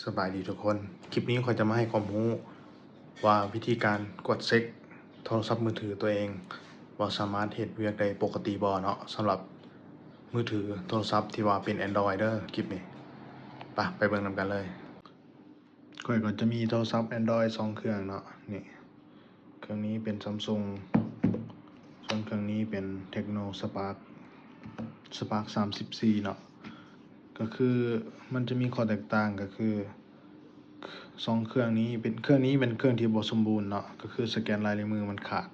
ສະບາຍດີທຸກຄົນ, ຄລິບນີ້ຂ້ອຍຈະມາໃຫ້ຄວາມຮູ້ວ່າວິທີການກວດເຊັກໂທລະສັບມືຖືຕົວເອງ ວ່າສາມາດເຮັດວຽກໄດ້ປົກກະຕິບໍ່ເນາະ. ສຳລັບມືຖືໂທລະສັບທີ່ວ່າເປັນ Android ເດີ ຄລິບນີ້. ປະ ໄປເບິ່ງນຳກັນເລີຍ. ຂ້ອຍກໍຈະມີໂທລະສັບ Android ສອງເຄື່ອງເນາະ, ນີ້ ເຄື່ອງນີ້ເປັນ Samsung ສ່ວນເຄື່ອງນີ້ເປັນ Tecno Spark Spark ສາມສິບສີ່ເນາະ. ກໍຄືມັນຈະມີຂໍ້ແຕກຕ່າງ ກໍຄືສອງເຄື່ອງນີ້ເປັນ ເຄື່ອງນີ້ເປັນເຄື່ອງທີ່ບໍ່ສົມບູນເນາະ, ກໍຄືສະແກນລາຍນິ້ວມືມັນຂາດ,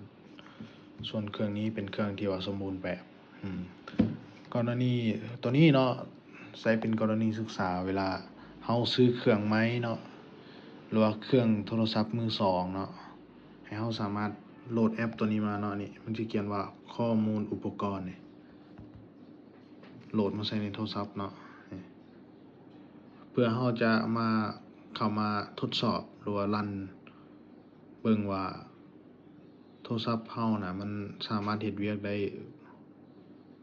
ສ່ວນເຄື່ອງນີ້ເປັນເຄື່ອງທີ່ວ່າສົມບູນແບບ. ອືມ ກໍລະນີຕົວນີ້ເນາະ ໃຊ້ເປັນກໍລະນີສຶກສາ ເວລາເຮົາຊື້ເຄື່ອງໃໝ່ເນາະ ຫຼືວ່າເຄື່ອງໂທລະສັບມືສອງເນາະ ໃຫ້ເຮົາສາມາດໂຫຼດແອັບຕົວນີ້ມາເນາະ. ນີ້ມັນຊິຂຽນວ່າຂໍ້ມູນອຸປະກອນນີ້ ໂຫຼດມາໃສ່ໃນໂທລະສັບເນາະ ນີ້ ເພື່ອເຮົາຈະມາ ເຂົ້າມາທົດສອບ ຫຼືວ່າລັນເບິ່ງວ່າ ໂທລະສັບເຮົານະ ມັນສາມາດເຮັດວຽກໄດ້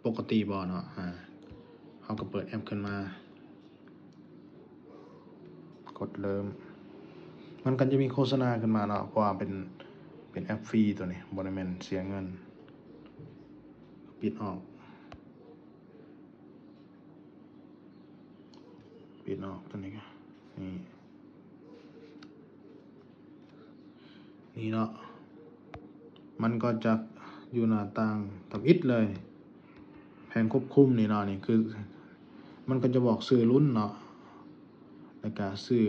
ປົກກະຕິບໍ່ເນາະ. ອາ ເຮົາກໍເປີດແອັບຂຶ້ນມາ ກົດເລີ່ມ. ມັນກໍຈະມີໂຄສະນາຂຶ້ນມາເນາະ ເພາະວ່າເປັນ ເປັນແອັບຟຣີຕົວນີ້ ບໍ່ໄດ້ແມ່ນເສຍເງິນ. ປິດອອກ ປິດອອກຕົວນີ້ ນີ້ ນີ້ເນາະ. ມັນກໍຈະຢູ່ໜ້າຕ່າງທຳອິດເລີຍ ແຜນຄວບຄຸມນີ້ເນາະ. ນີ້ຄື ມັນກໍຈະບອກຊື່ລຸ້ນເນາະ ແລ້ວກະຊື່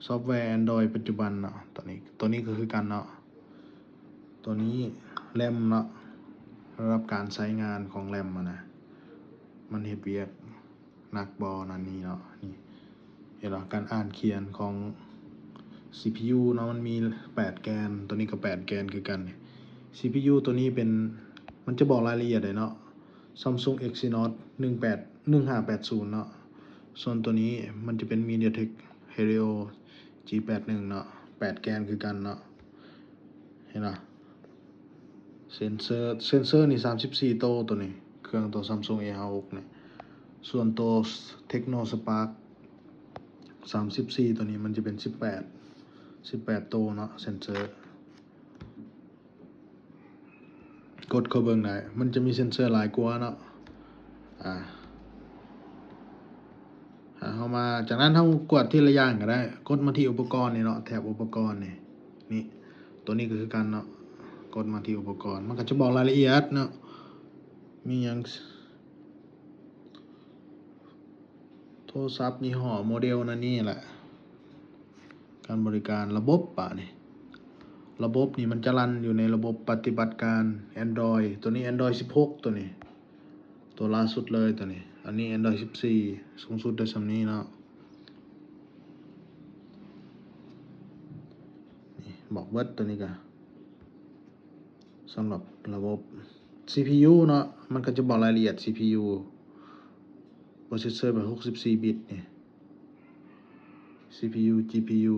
ຊອບແວ Android ປັດຈຸບັນເນາະ. ຕົວນີ້ ຕົວນີ້ກໍຄືກັນເນາະ, ຕົວນີ້ RAM ເນາະ, ລະດັບການໃຊ້ງານຂອງ RAM ຫັ້ນນະ ມັນເຮັດວຽກໜັກບໍ່ ນັ້ນນີ້ເນາະ. ນີ້ ເຫັນບໍ່ ການອ່ານຂຽນຂອງ CPU ເນາະ ມັນມີແປດແກນ, ຕົວນີ້ກໍແປດແກນຄືກັນ. CPU ຕົວນີ້ເປັນ ມັນຈະບອກລາຍລະອຽດເດ້ເນາະ. Samsung Exynos ໜຶ່ງແປດ ໜຶ່ງຫ້າແປດສູນເນາະ, ສ່ວນຕົວນີ້ມັນຈະເປັນ MediaTek Helio ຈີແປດໜຶ່ງເນາະ, ແປດແກນຄືກັນເນາະ. ເຫັນບໍ່? ເຊັນເຊີ ເຊັນເຊີນີ້ສາມສິບສີ່ໂຕ ຕົວນີ້ ເຄື່ອງຕົວ Samsung A ຫ້າຫົກນີ້. ສ່ວນຕົວ Tecno Spark ສາມສິບສີ່ ຕົວນີ້ມັນຈະເປັນສິບແປດ ສິບແປດໂຕເນາະ ເຊັນເຊີ. ກົດເຂົ້າເບິ່ງໄດ້ ມັນຈະມີເຊັນເຊີຫຼາຍກວ່າເນາະ. ອາ ອາ ເຮົາມາ ຈາກນັ້ນເຮົາກວດທີລະຢ່າງກໍໄດ້. ກົດມາທີ່ອຸປະກອນນີ້ເນາະ ແຖບອຸປະກອນນີ້ ນີ້ ຕົວນີ້ກໍຄືກັນເນາະ. ກົດມາທີ່ອຸປະກອນ ມັນກໍຈະບອກລາຍລະອຽດເນາະ ມີຫຍັງ ໂທລະສັບຍີ່ຫໍ້ໂມເດວນັ້ນນີ້ແຫຼະ. ການບໍລິການລະບົບ ບາດນີ້ ລະບົບນີ້ມັນຈະລັນຢູ່ໃນລະບົບປະຕິບັດການ Android ຕົວນີ້ Android ສິບຫົກ ຕົວນີ້ ຕົວລ່າສຸດເລີຍຕົວນີ້. ອັນນີ້ Android ສິບສີ່ ສູງສຸດໄດ້ສ່ຳນີ້ເນາະ. ນີ້ ບອກເບິດ ຕົວນີ້ກະ ສຳລັບລະບົບ CPU ເນາະ ມັນກໍຈະບອກລາຍລະອຽດ CPU processor ແບບຫົກສິບສີ່ບິດນີ້ CPU GPU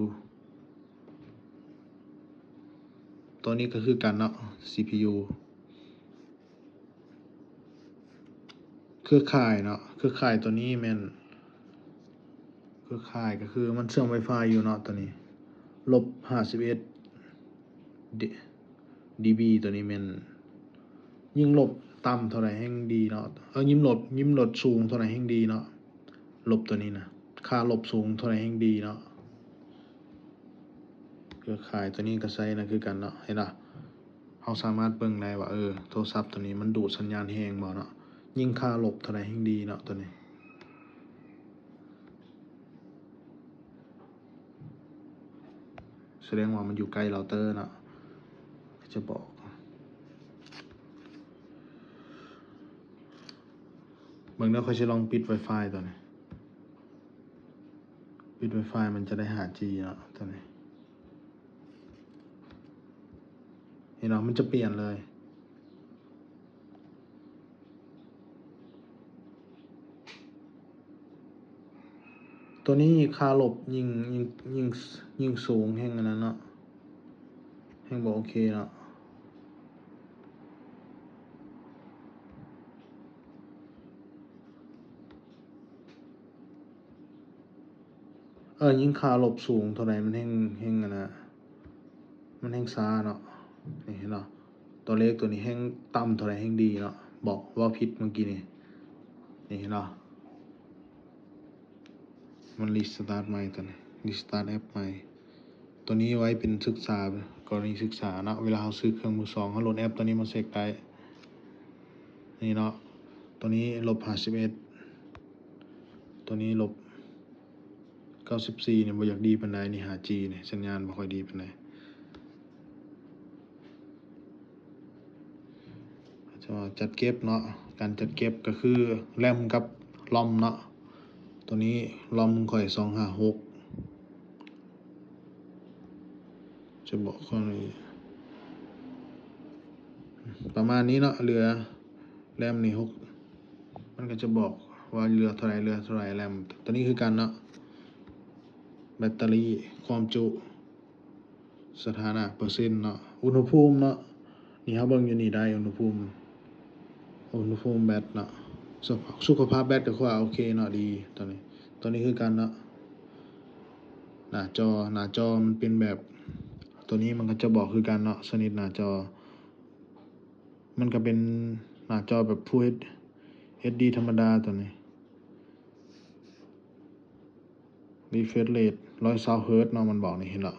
ຕົວນີ້ກໍຄືກັນເນາະ CPU. ເຄືອຂ່າຍເນາະ ເຄືອຂ່າຍຕົວນີ້ແມ່ນ ເຄືອຂ່າຍກໍຄືມັນເຊື່ອມ Wi-Fi ຢູ່ເນາະ ຕົວນີ້ ລົບຫ້າສິບເອັດ D-, dB ຕົວນີ້ແມ່ນ ຍິ່ງລົບຕ່ຳເທົ່າໃດແຮ່ງດີເນາະ ເອີ ຍິ່ງລົບ ຍິ່ງລົບສູງເທົ່າໃດແຮ່ງດີເນາະ. ລົບຕົວນີ້ນະ ຄ່າລົບສູງເທົ່າໃດແຮ່ງດີເນາະ. ເຄືອຂ່າຍຕົວນີ້ກໍໃຊ້ນະຄືກັນເນາະ ເຫັນບໍ່? ເຮົາສາມາດເບິ່ງໄດ້ວ່າ ເອີ ໂທລະສັບຕົວນີ້ມັນດູດສັນຍານແຮງບໍ່ເນາະ. ຍິ່ງຄ່າລົບເທົ່າໃດແຮ່ງດີເນາະ ຕົວນີ້ ສະແດງວ່າມັນຢູ່ໃກ້ເລົາເຕີເນາະ ຈະບອກ. ເບິ່ງເດີ ຂ້ອຍຊິລອງປິດ Wi-Fi ຕົວນີ້ ປິດ Wi-Fi ມັນຈະໄດ້ຫ້າຈີເນາະ ຕົວນີ້ ເຫັນບໍ່? ມັນຈະປ່ຽນເລີຍ. ຕົວນີ້ຄ່າລົບຍິ່ງ ຍິ່ງ ຍິ່ງ ຍິ່ງສູງແຮ່ງອັນນັ້ນເນາະ ແຮ່ງບໍ່ໂອເຄເນາະ. ເອີ ຍິ່ງຄ່າລົບສູງເທົ່າໃດ ມັນແຮ່ງ ແຮ່ງອັນນະ ມັນແຮ່ງຊ້າເນາະ. ນີ້ເຫັນບໍ່? ຕົວເລກຕົວນີ້ແຮ່ງຕ່ຳເທົ່າໃດແຮ່ງດີເນາະ. ບອກ ເວົ້າຜິດເມື່ອກີ້ນີ້. ນີ້ເຫັນບໍ່? ມັນຣີສະຕາດໃໝ່ຕົວນີ້ ຣີສະຕາດແອັບໃໝ່. ຕົວນີ້ໄວ້ເປັນສຶກສາ ກໍລະນີສຶກສາເນາະ. ເວລາເຮົາຊື້ເຄື່ອງມືສອງ ເຮົາໂຫຼດແອັບຕົວນີ້ມາເຊັກໄດ້. ນີ້ເນາະ ຕົວນີ້ລົບຫ້າສິບເອັດ ຕົວນີ້ລົບເກົ້າສິບສີ່ນີ້ ບໍ່ຢາກດີປານໃດ. ນີ້ຫ້າຈີນີ້ ສັນຍານບໍ່ຄ່ອຍດີປານໃດ. ຈະວ່າຈັດເກັບເນາະ ການຈັດເກັບກໍຄືແຣມກັບລອມເນາະ. ຕົວນີ້ລອມຂ້ອຍສອງຫ້າຫົກ ຈະບອກຂ້ອຍປະມານນີ້ເນາະ ເຫຼືອແຣມນີ້ຫົກ ມັນກໍຈະບອກວ່າເຫຼືອເທົ່າໃດ ເຫຼືອເທົ່າໃດແຣມ. ຕົວນີ້ຄືກັນເນາະ ແບັດເຕີຣີ ຄວາມຈຸ ສະຖານະເປີເຊັນເນາະ ອຸນຫະພູມເນາະ. ນີ້ເຮົາເບິ່ງຢູ່ນີ້ໄດ້ ອຸນຫະພູມ ອຸນຫະພູມແບັດເນາະ ສຸຂະພາບແບັດກໍຄືວ່າໂອເຄເນາະ ດີ. ຕົວນີ້ ຕົວນີ້ຄືກັນເນາະ ໜ້າຈໍ ໜ້າຈໍມັນເປັນແບບ ຕົວນີ້ມັນກໍຈະບອກຄືກັນເນາະ ຊະນິດໜ້າຈໍ ມັນກໍເປັນໜ້າຈໍແບບ Full ເອັດ ເອັດດີ ທຳມະດາຕົວນີ້. Refresh rate ຮ້ອຍຊາວເຮີດເນາະ ມັນບອກນີ້ ເຫັນບໍ່?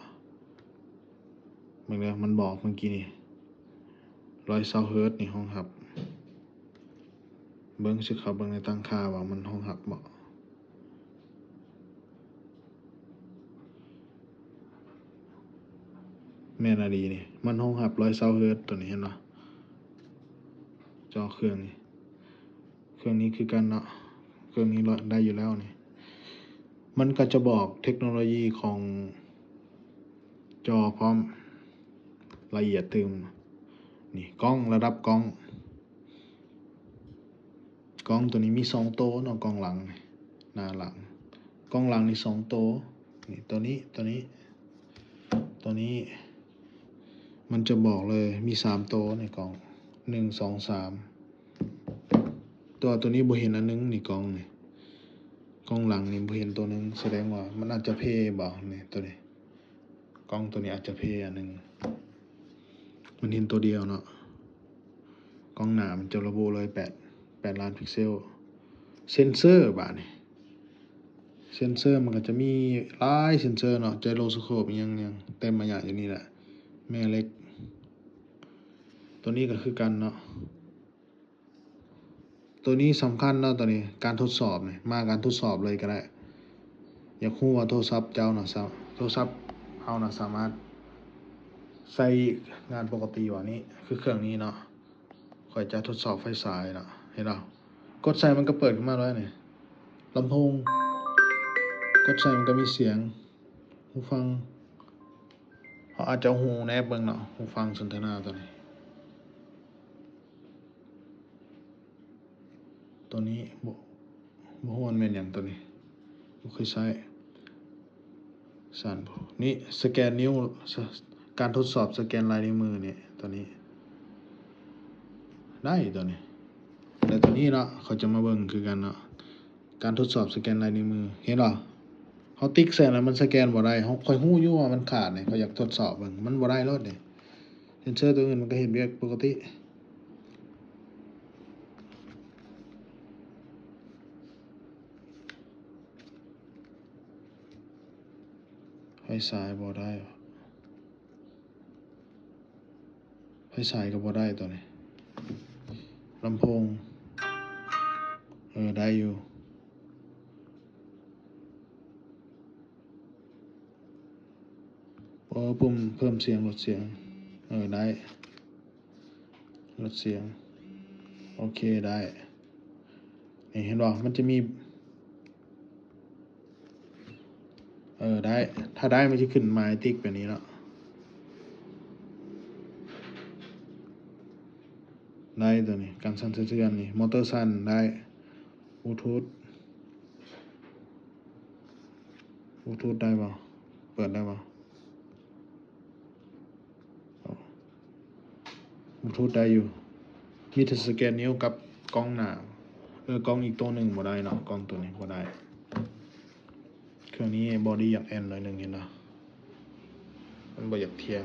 ເບິ່ງເດີ ມັນບອກເມື່ອກີ້ນີ້ ຮ້ອຍຊາວເຮີດນີ້ຮອງຮັບ. ເບິ່ງ ຊິເຂົ້າເບິ່ງໃນຕັ້ງຄ່າວ່າມັນຮອງຮັບບໍ່. ແມ່ນອີ່ຫຼີນີ້ ມັນຮອງຮັບຮ້ອຍຊາວເຮີດຕົວນີ້ ເຫັນບໍ່? ຈໍເຄື່ອງນີ້ ເຄື່ອງນີ້ຄືກັນເນາະ ເຄື່ອງນີ້ໄດ້ຢູ່ແລ້ວນີ້. ມັນກໍຈະບອກເທັກໂນໂລຢີຂອງຈໍພ້ອມ ລະອຽດຕື່ມ. ນີ້ ກ້ອງ ລະດັບກ້ອງ ກ້ອງຕົວນີ້ມີສອງໂຕເນາະ ກ້ອງຫຼັງ ໜ້າຫຼັງ. ກ້ອງຫຼັງນີ້ສອງໂຕ ນີ້ ຕົວນີ້ ຕົວນີ້ ຕົວນີ້ ມັນຈະບອກເລີຍ ມີສາມໂຕໃນກ້ອງ ໜຶ່ງ ສອງ ສາມ. ແຕ່ວ່າຕົວນີ້ບໍ່ເຫັນອັນໜຶ່ງນີ້ ກ້ອງນີ້ ກ້ອງຫຼັງນີ້ບໍ່ເຫັນຕົວໜຶ່ງ ສະແດງວ່າມັນອາດຈະເພບໍ່ ນີ້ ຕົວນີ້ ກ້ອງຕົວນີ້ອາດຈະເພອັນໜຶ່ງ ມັນເຫັນຕົວດຽວເນາະ. ກ້ອງໜ້າມັນຈະລະບຸເລີຍ ແປດ ແປດລ້ານພິກເຊວ. ເຊັນເຊີບາດນີ້ ເຊັນເຊີມັນກໍຈະມີຫຼາຍເຊັນເຊີເນາະ ໄຈໂຣສະໂຄບ ອີ່ຫຍັງໆ ເຕັມມາຍະຢູ່ນີ້ແຫຼະ ແມ່ເຫຼັກ. ຕົວນີ້ກໍຄືກັນເນາະ ຕົວນີ້ສຳຄັນເນາະ ຕົວນີ້ ການທົດສອບນີ້ ມາການທົດສອບເລີຍກໍໄດ້. ຢາກຮູ້ວ່າໂທລະສັບເຈົ້ານະ ສາ ໂທລະສັບເຮົານະ ສາມາດໃຊ້ງານປົກກະຕິບໍ່? ນີ້ຄືເຄື່ອງນີ້ເນາະ ຂ້ອຍຈະທົດສອບໄຟສາຍເນາະ ເຫັນບໍ່? ກົດໃສ່ມັນກໍເປີດຂຶ້ນມາເລີຍນີ້ ລຳໂພງ ກົດໃສ່ມັນກໍມີສຽງ ຫູຟັງ ເຮົາອາດຈະເອົາຫູແນບເບິ່ງເນາະ ຫູຟັງສົນທະນາຕົວນີ້. ຕົວນີ້ບໍ່ ບໍ່ຮູ້ວ່າແມ່ນຫຍັງຕົວນີ້ ບໍ່ເຄີຍໃຊ້. ສັນ ນີ້ສະແກນນິ້ວ ສະ ການທົດສອບສະແກນລາຍນິ້ວມືນີ້ ຕົວນີ້ ໄດ້ຕົວນີ້ ແລະຕົວນີ້ເນາະ ເຂົາຈະມາເບິ່ງຄືກັນເນາະ ການທົດສອບສະແກນລາຍນິ້ວມື ເຫັນບໍ່? ເຮົາຕິກໃສ່ແລ້ວມັນສະແກນບໍ່ໄດ້ ເຮົາ ຂ້ອຍຮູ້ຢູ່ວ່າມັນຂາດນີ້ ຂ້ອຍຢາກທົດສອບເບິ່ງ ມັນບໍ່ໄດ້ໂລດນີ້. ເຊັນເຊີຕົວອື່ນມັນກໍເຮັດວຽກປົກກະຕິ. ໄຟສາຍບໍ່ໄດ້ ໄຟສາຍກໍບໍ່ໄດ້ຕົວນີ້. ລຳໂພງ ເອີ ໄດ້ຢູ່. ເອີ ປຸ່ມເພີ່ມສຽງ ລົດສຽງ ເອີ ໄດ້ ລົດສຽງ ໂອເຄ ໄດ້. ນີ້ເຫັນບໍ່? ມັນຈະມີ ເອີ ໄດ້ ຖ້າໄດ້ມັນຈະຂຶ້ນໝາຍຕິກແບບນີ້ເນາະ. ໄດ້ຕົວນີ້ ກັນສັ່ນສະເທືອນນີ້ ມໍເຕີສັ່ນໄດ້. ບລູທູດ ບລູທູດໄດ້ບໍ່? ເປີດໄດ້ບໍ່? ບລູທູດໄດ້ຢູ່ ມີແຕ່ສະແກນນິ້ວກັບກ້ອງໜ້າ ເອີ ກ້ອງອີກໂຕໜຶ່ງບໍ່ໄດ້ເນາະ ກ້ອງໂຕນີ້ບໍ່ໄດ້. ເຄື່ອງນີ້ body ຢາກແອນໜ້ອຍໜຶ່ງ ເຫັນບໍ່? ມັນບໍ່ຢາກທ່ຽງ.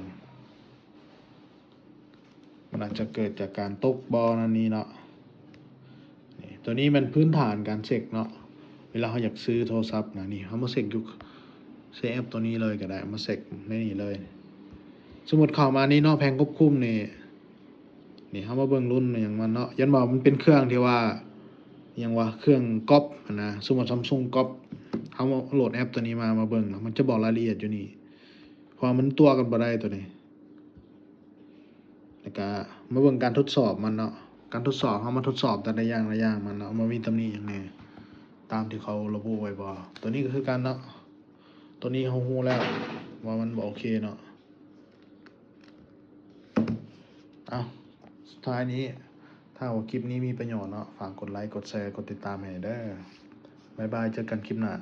ມັນອາດຈະເກີດຈາກການຕົກບໍ່ນັ້ນນີ້ເນາະ. ນີ້ ຕົວນີ້ແມ່ນພື້ນຖານການເຊັກເນາະ. ເວລາເຮົາຢາກຊື້ໂທລະສັບນະ ນີ້ ເຮົາມາເຊັກຢູ່ ໃສ່ແອັບຕົວນີ້ເລີຍກໍໄດ້ ມາເຊັກໃນນີ້ເລີຍ. ສົມມຸດເຂົ້າມານີ້ເນາະ ແຜງຄວບຄຸມນີ້ ນີ້ ເຮົາມາເບິ່ງລຸ້ນຫຍັງມັນເນາະ. ຢ້ານວ່າມັນເປັນເຄື່ອງທີ່ວ່າ ຫຍັງວະ ເຄື່ອງກັອບຫັ້ນນະ. ສົມມຸດ Samsung ກັອບ ເຮົາມາໂຫຼດແອັບຕົວນີ້ມາ ມາເບິ່ງເນາະ ມັນຈະບອກລາຍລະອຽດຢູ່ນີ້ ເພາະວ່າມັນຕົວະກັນບໍ່ໄດ້ຕົວນີ້. ແລ້ວກະມາເບິ່ງການທົດສອບມັນເນາະ. ການທົດສອບ ເຮົາມາທົດສອບແຕ່ລະຢ່າງລະຢ່າງມັນເນາະ ວ່າມີຕຳໜິຫຍັງແດ່ ຕາມທີ່ເຂົາລະບຸໄວ້ບໍ່. ຕົວນີ້ກໍຄືກັນເນາະ ຕົວນີ້ເຮົາຮູ້ແລ້ວວ່າມັນບໍ່ໂອເຄເນາະ. ເອົ້າ ສຸດທ້າຍນີ້ ຖ້າວ່າຄລິບນີ້ມີປະໂຫຍດເນາະ ຝາກກົດໄລ ກົດແຊ ກົດຕິດຕາມໃຫ້ເດີ. ບາຍບາຍ ເຈີກັນຄລິບໜ້າ.